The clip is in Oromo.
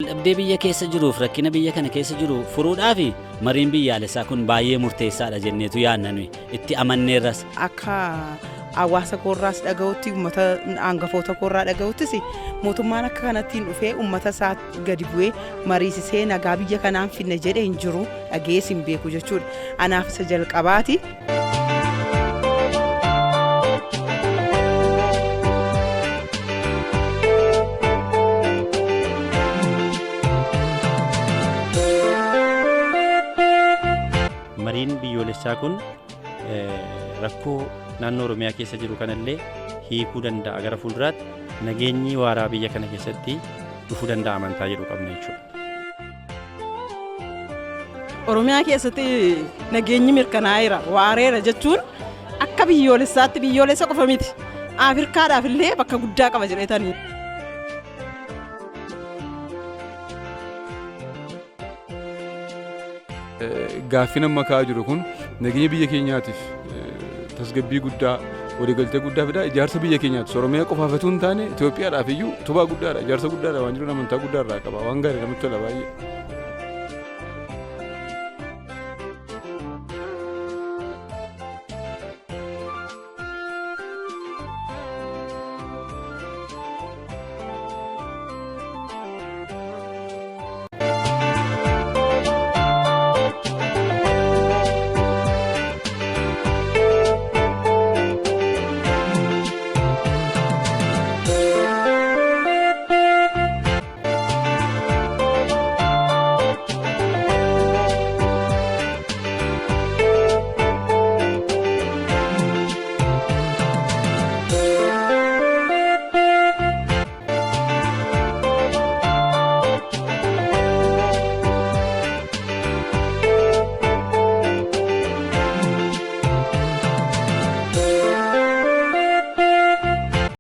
Waldhabdee biyya keessa jiruuf rakkina biyya kana keessa jiru furuudhaaf mariin biyyaalessaa kun baay'ee murteessaadha jenneetu yaadna nuyi itti amanneerras. Akka hawaasa koorraas dhaga'utti, uummata hangafoota koorraa dhaga'uttis, mootummaan akka kanattiin dhufee uummata isaa gadi bu'ee mariisisee nagaa biyya kanaan finna jedhe hin jiru, dhagees hin beeku jechuudha. Anaaf isa jalqabaati. Mariin biyyoolessaa kun rakkoo naannoo Oromiyaa keessa jiru kanallee hiikuu danda'a, gara fuulduraatti nageenyi waaraa biyya kana keessatti dhufuu danda'a amantaa jedhu qabna jechuudha. Oromiyaa keessatti nageenyi mirkanaa'eera, waareera jechuun akka biyyoolessaatti, biyyoolessa qofa miti, Afrikaadhaaf illee bakka guddaa qaba jedhetanii. Gaaffiin amma ka'aa jiru kun nageenya biyya keenyaatiif tasgabbii guddaa, waliigaltee guddaa fida. Ijaarsa biyya keenyaati, Oromiyaa qofaaf otoo hin taane Itoophiyaadhaaf iyyuu utubaa guddaadha, ijaarsa guddaadha waan jiru amantaa guddaa irraa qaba. Waan gaarii, namatti tola baay'ee.